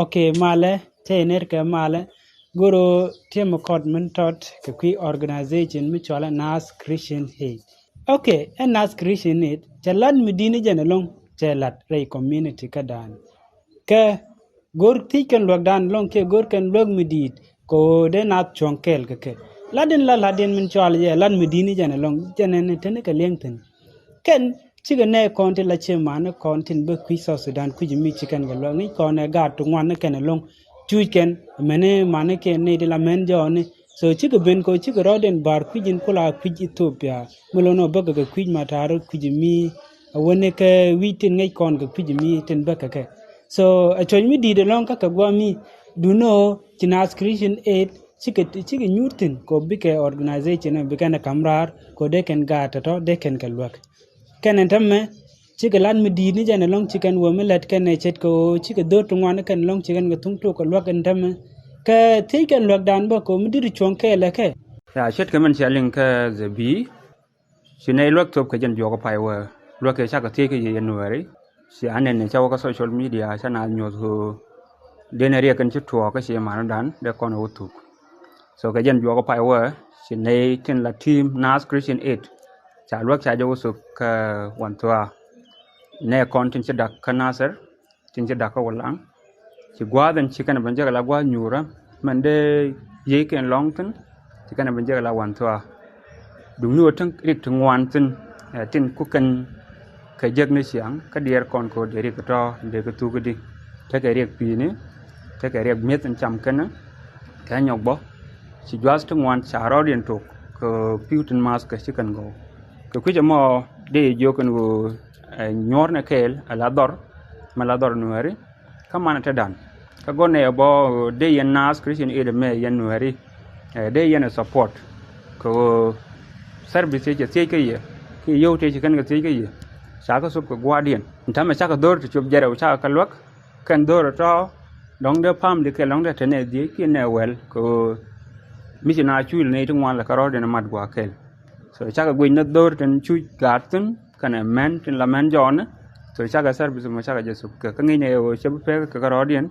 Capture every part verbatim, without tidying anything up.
Ok, malɛ, cɛ yɛ ner kɛ malɛ. Goro tiɛm kɔt min tɔt kɛ kui̱ organization mi cɔalɛ Naath Christian Aid. Ok, ɛ Naath Christian Aid cɛ lat mi di̱i̱t ni jɛn ɛlɔ̱ŋ, cɛ lat rɛy community kädan. Kɛ go̱r thiec kɛn luäkdan ɛlɔ̱ŋ kiɛ go̱r kɛn luäk mi di̱i̱t kɛ ɣöö dee naath cuɔ̱ŋ kɛɛl kɛ kɛ. Lat in la lat in min cɔal yɛ lat mi di̱i̱t ni jɛn ɛlɔ̱ŋ, jɛn ɛn teni kɛ liɛŋ thi̱n. Kɛn cikɛ nɛy kɔn tin la ciɛ mani kɔn tin bä kui̱ South Sudan kui̱c mi ci kɛn kɛ luäk, ŋi̱c kɔn ɛ gaat ti ŋuan ni kɛn ɛlɔ̱ŋ. Cuc kɛn mɛni mani kɛn nɛy ti la mɛn jɔɔni. So cikɛ ben kɛ ɣöö cikɛ rɔɔdiɛn ba̱r kui̱c in kula kui̱c Ethiopia. Mi lo̱n ɔ bäkɛ kɛ kui̱c ma ta̱a̱r kui̱c mi a wäni kɛ wi̱c tin ŋäc kɔn kɛ kui̱c mi tin bäkɛ kɛ. So a cuɔ̱c mi di̱i̱t ɛlɔ̱ŋ kä kɛ gua̱a̱ mi duno ci Naath Christian Aid cikɛ, cikɛ nyuur thi̱n kɛ ɣöö bikɛ organization bikɛn ɛ ka̱m raar kɛ ɣöö dee kɛn gaat tɔ̱tɔ̱ dee kɛn kɛ luäk. Kɛn ɛn täämɛ cikɛ lat mi di̱i̱t ni jɛn ɛlɔ̱ŋ ci kɛn wä mi lät kɛn ɛ ce̱tkɛ ɣöö cikɛ dho̱r ti ŋuan ni kɛn ɛlɔ̱ŋ ci kɛn kɛ thuŋ tok kɛ luäk ɛn täämɛ. Kɛ thiec kɛn luäkdan bä kɛ ɣöö mi di̱t cuɔ̱ŋ kɛɛl ɛ kɛ. Ya ce̱tkɛ min cia liŋ kä the bi. Ci nɛy luäk thop kɛ jɛn juɔk kä pay wä. Luäk kɛ cakɛ thiec kä yɛ yɛ nuääri. Ci anɛn ni ca wä kä social media ca naath nyuɔ̱th ɣöö dee nɛ riɛk kɛn ci tuɔɔk kä ci mani dan dee kɔn wä thuk. So kɛ jɛn juɔk kä pay wä ci nɛy tin la team Naath Christian Aid. Ca luäk ca jɛ wä thop kä Wanthua. Nɛ kɔn tin ci dak kä Nasir. Tin ci dak kä Wulaŋ. Ci gua̱a̱th in ci kɛn ben jek la gua̱a̱th nyuurä. Mɛn dee yiey kɛn lɔ̱ŋ thi̱n. Ci kɛn ben jek la Wanthua. Duŋni wä tin rik ti ŋuan thi̱n. Ɛ, tin ku kɛn kɛ jek ni ciaŋ. Kä diɛɛr kɔn kɛ wä dee rik kɛ tɔ̱ dee kɛ thuk di. Tekɛ riɛk pi̱i̱ni. Tekɛ riɛk mi̱eth in cam kɛn. Kɛ nyɔk bä. Ci jua̱th ti ŋuan ca rɔɔdiɛn tok. Kɛ pi̱w tin math kɛ ci kɛn gɔw. Kɛ kui̱c ɛmɔ dee jiök kɛn ɣöö ɛ nyuɔ̱ɔ̱r ni kɛɛl ɛ la dhɔr. Mɛ la dhɔr nuääri. Kä manɛ te dan kä gɔnɛ ɛ bɔ dee yɛn Naath Christian Aid mɛ yɛn nuääri. Ɛ dee yɛn ɛ support kɛ ɣöö service cɛ thiec kä yɛ kiɛ yio̱w tëë ci kɛn kɛ thiec kä yɛ. Ca kɛ thop kɛ gua̱a̱rdiɛn ɛn täämɛ cakɛ dho̱r ti cop jɛrɛ wä cakɛ kɛ luäk. Kɛn dho̱r ɛ tɔ̱ dɔ̱ŋ dee pam di kɛl dɔ̱ŋ dee te nɛ dhiec kiɛ nɛ wɛl kɛ ɣöö mi ci na cuc nɛy ti ŋuan lɛ kɛ rɔ̱diɛn ɛ mat gua̱a̱ kɛl. So cakɛ guic ni dho̱r tin cuc gaat thi̱n kɛnɛ mɛn tin la mɛn jɔɔni. So cakɛ service mɔ cakɛ jɛ thop kɛ kä ŋi̱i̱c nɛ ɣöö cɛ bi pek kɛ kɛ rɔ̱diɛn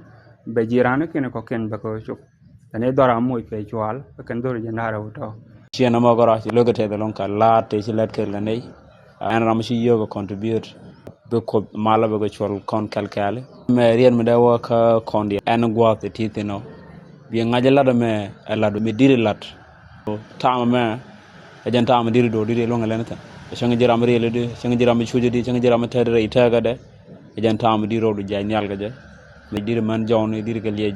bɛ ji̱ raan kiɛn kɔ̱kiɛn bɛ kɛ cop. Kɛn i̱ dhɔr a moc kɛ cual kɛ kɛn dho̱r jɛ na̱rɛ wä tɔ̱. Ciɛn ɛmɔ kɛ rɔ ci lo̱k kɛ tɛth ɛlɔ̱ŋ kɛ laat tëë ci lät kɛl kɛ nɛy. Ɛn ram ci yio̱k kɛ contribute bi Kuoth malä bɛ kɛ cuɔl kɔn kɛl kɛɛli. Mɛ riɛn mi dee wä kä kɔn diɛ ɛn gua̱a̱th ɛ ti thi̱n ɔ. Bi ŋa̱c ɛ lat ɛmɛ ɛ lat mi di̱t ɛ lat. Ta̱a̱m ɛmɛ ɛ jɛn ta̱a̱m mi di̱t ɛ do̱r di̱t ɛ luäŋ ɛ lɛn thi̱n. Ɛ cäŋ ji̱ ram riɛl di, cäŋ ji̱ ram cuc di, cäŋ ji̱ ram tɛt rɛy tɛɛkä dɛ. Ɛ jɛn ta̱a̱m mi di̱t rɔɔdu jiac nhial kɛ jɛ. Mi di̱t ɛ män jɔwni di̱t kɛ liɛc.